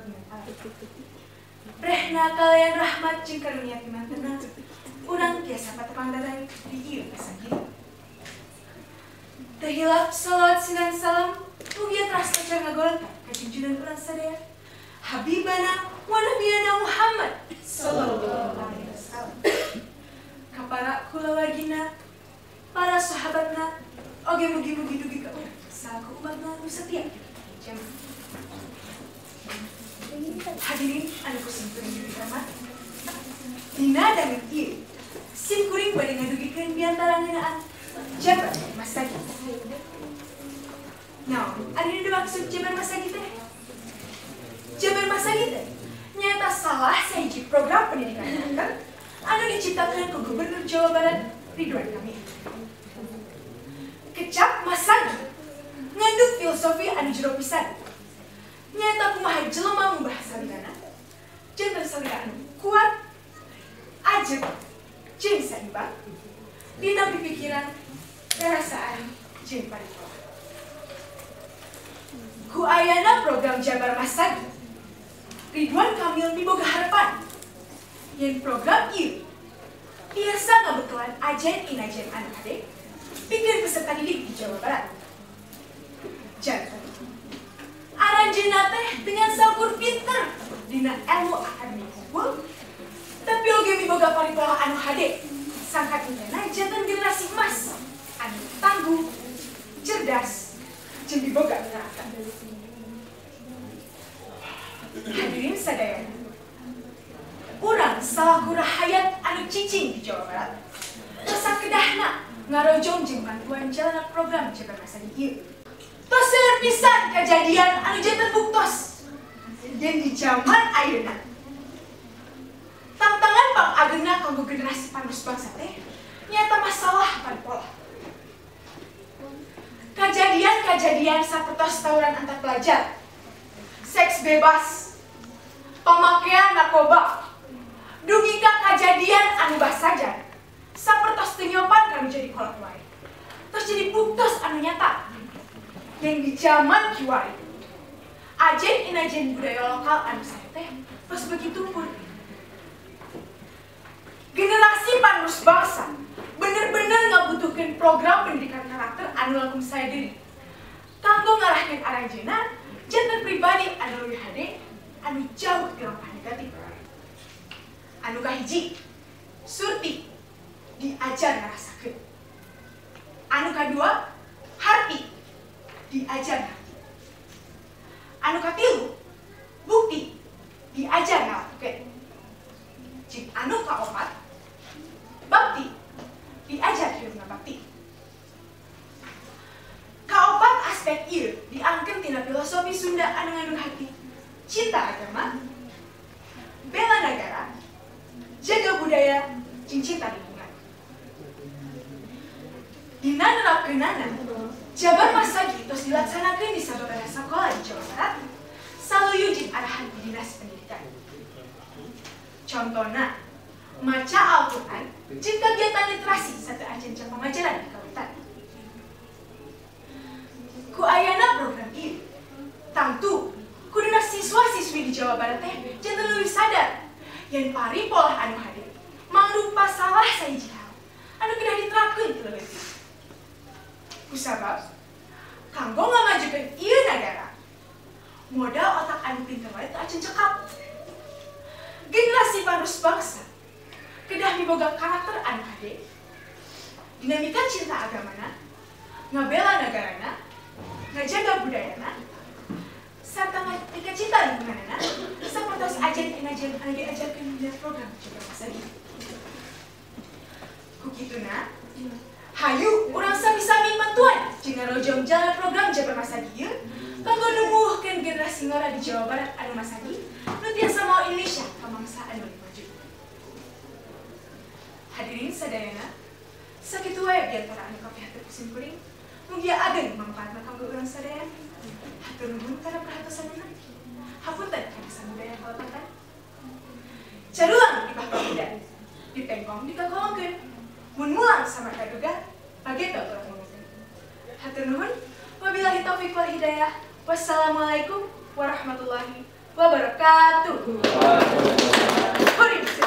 kagungan alam. Prehna kalian rahmat jeung karunia timantena, urang tiasa patepang datang di ieu pasagiri. Teu hilap salawat sinan salam mugia teras lancar ngagolong ka junjunan urang sadaya Habibana wa nabiyana Muhammad sallallahu alaihi wasallam. Ka para kulawargina, para sahabatna, oge mugi-mugi dugi ka urang salaku umatna nu setia. Hadirin anu kusim kuring dihormat, dina danget ieu sim kuring bade ngadugikeun biantara ngeunaan Jabar Masagi. Naon ari nu dimaksud Jabar Masagi teh? Jabar Masagi teh nyaeta salah sahiji program pendidikan karakter anu diciptakeun ku Gubernur Jawa Barat Ridwan Kamil. Kecap Masagi ngandung filosofi anu jero pisan. Nyaeta kumaha jelema mubah salirana, janten salira anu kuat, ajeg, jeung saimbang dina pipikiran, perasaan, jeung paripola. Ku ayana program Jabar Masagi, Ridwan Kamil miboga harapan yen program ieu tiasa ngabekelan ajen inajen anu hade pikeun peserta didik di Jawa Barat. Janten aranjeunna teh dengan saukur pinter dina ilmu akademik unggul, tapi oge miboga paripola anu hade sangkan intena janten generasi emas anu tangguh, cerdas, jeung miboga karakter. Hadirin sadayana, urang salaku rahayat anu cicing di Jawa Barat tos sakedahna ngarojong jeung bantuan jalana program Jabar Masagi ieu. Tos seueur pisan kajadian anu janten buktos yen di zaman ayeuna tantangan pangagengna kanggo generasi panerus bangsa teh nyaeta masalah paripola. Kajadian-kajadian sapertos tawuran antar pelajar, seks bebas, pemakaian narkoba, dugi ka kajadian anu basajan sapertos teu nyopan kanu jadi kolot wae. Tos jadi buktos anu nyata yang di zaman kiwari ajen inajen budaya lokal anu sae teh tos begitu pun. Generasi panerus bangsa bener-bener ngabutuhkeun program pendidikan karakter anu langkung sae deui kanggo ngarahkeun aranjeunna janten pribadi anu leuwih hade anu jauh ti lampah negatif. Anu kahiji, surti diajar ngarasakeun. Anu kadua, harti diajar ngarti. Anu katilu, bukti diajar ngalakukeun. Jeung anu kaopat, bakti diajar hirup ngabakti. Kaopat aspek ieu diangkeun tina filosofi Sunda anu ngandung hati cinta agama, bela negara, jaga budaya, jeung cinta lingkungan. Dina nerapkeunana, Jabar Masagi tos dilaksanakeun di sababaraha sakola di Jawa Barat, saluyu jeung arahan di Dinas Pendidikan. Contona, maca Al-Qur'an jeung kegiatan literasi sateuacan jam pangajaran di kawitan. Ku ayana program ieu, tangtu kuduna siswa-siswi di Jawa Barat teh janten leuwih sadar yen paripolah anu hade mangrupa salah sahiji hal anu kedah diterapkeun ti leutik. Kusabab kanggo ngamajukeun ieu nagara, modal otak anu pinter wae teu acan cekap. Generasi panerus bangsa kedah miboga karakter anu hade, dinamika cinta agamana, ngabela nagarana, ngajaga budayana, sarta mika cinta lingkunganana, sapertos ajen inajen anu diajarkeun dina program Jabar Masagi. Ku kituna, hayu urang sami-sami mantuan jeung ngarojong jalan program Jabar Masagi ieu kanggo numbuhkeun generasi ngora di Jawa Barat anu masagi nu tiasa mawa Indonesia ka mangsa anu leuwih maju. Hadirin sadayana, sakitu wae biantara anu kapihatur ku sim kuring, mugia ageng mangpaatna kanggo urang sadaya. Hatur nuhun kana perhatosanana. Hapunten kana samudaya kalepatan. Carulang di pahpamuda, ditengkong dikakolongkeun. Mun mulang sama kaduga, pageto urang ngomongkeun. Hatur nuhun, wabillahi taufik wal hidayah. Wassalamualaikum warahmatullahi Wabarakatuh. Hurry.